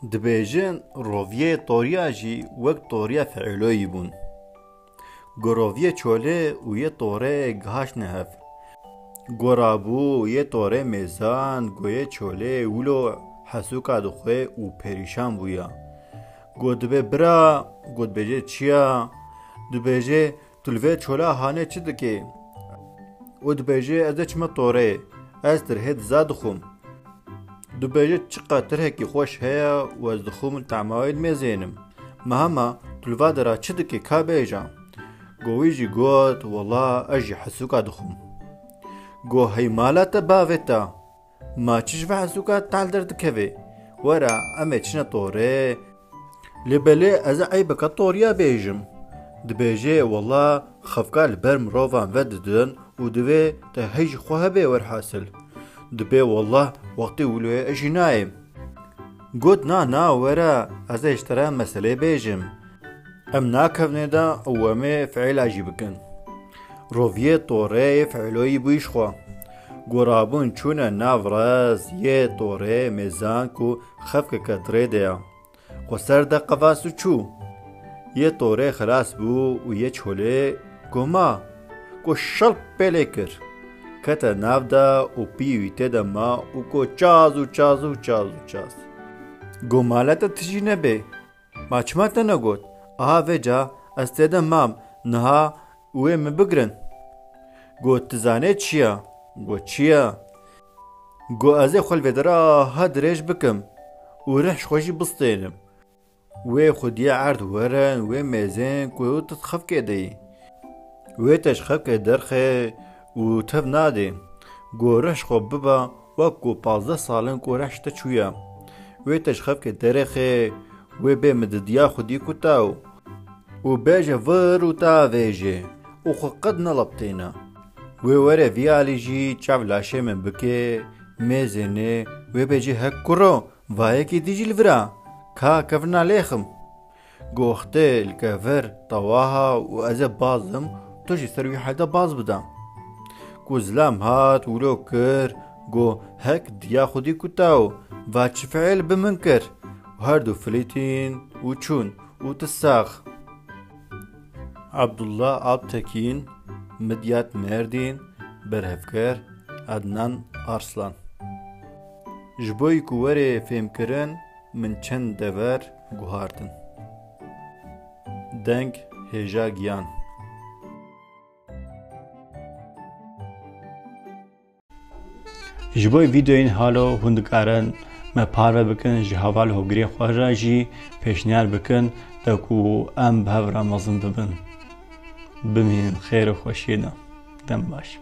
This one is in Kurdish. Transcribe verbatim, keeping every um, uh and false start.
Dibêjin roviyê toriya jî wek toriya feîloyî bûn. Go roviyê çolê û yê torê gihaştine hev. Go rabû yê torê mêzan, go yê çolê wilo hesûka dixwe û perîşan bûya. Go dibê bira, go dibêje çi ya? Dibêje tu li vê çola hanê çi dikê? Û dibêje ez ê çime torê, ez tirhê diza dixwim. Dibêje çiqa tirhekî xweş heye û ez dixwim li tema wê dimêzênim. Ma hema tu li va dera çi dikê ka bêje? Go wî jî got wela ez jî hesûka dixwim. Go hey mala te bavê te, ma çi ji vê hesûka tal derdikeve? Were em ê çine torê. Lê belê ez ê eybeke toriya bêjim. Dibêje wela xefka li ber mirovan vedidin û divê te hey ji xwe hebe werhasil. Dibê wela wextê wilo ye ez jî nayêm. Got na na were ez ê ji te re meselê bêjim. Em nakevnê de û em ê fiîla jî bikin. Roviyê torê yê fiîloyî bûyî ji xwe. Go rabûn çûne nav rez yê torê mêzan ku xefkeke di rê de ya. Xweser de qevas û çû. Yê torê xilas bû û yê çolê go ma. Go şelp pê lê kir. Kete nav de û pî wî tê de ma û go çaz û çaz û çaz û çaz. Go mala te tijî nebê. Ma çima te negot? Aha vêca ez tê de mam, niha wê min bigirin. Got tu zanê çi ya? Got çi ya? Got ez ê xwe li vê dera ha dirêj bikim û rih ji xwe jî bistênim. Wê xwediyê erd werin, wê mêzên ku tu di xefkê de yî. Wê te ji xefkê derxê û tev nadê. Go rih ji xwe bibe wek ku pazdeh sal in ku rih ji te çûye. Wê te ji xefkê derêxê, wê bê min didiya xwedî ku taw. Û bêje vir û ta vêjê û xwe qet neleptêne. Wê were vî alî jî çav laşê min bike, mêzênê, wê bêje hek kuro, va yekî dî jî li vir a, ka kevina lêxim. Goxtê li kevir tewaha û ez ê bazim, tu jî ser wî hede baz bida. Ku zilam hat wilo kir, go hek diya xwedî kuta û va çi fiil bi min kir. Û her du filîtîn û çûn û tu sax. Abdullah Alptekin, Midyat Mêrdîn, berhevker Adnan Arslan. Ji bo ku were fêmkirin, min çend dever guhartin. Deng hêja giyan. Ji bo vîdeoyên halo hûn dikarin me parve bikin, ji heval hogirê xwe re jî pêşniyar bikin, de ku em bi hev re mezin bibin. Bimînin xêr û xweşiyê de. Dem baş.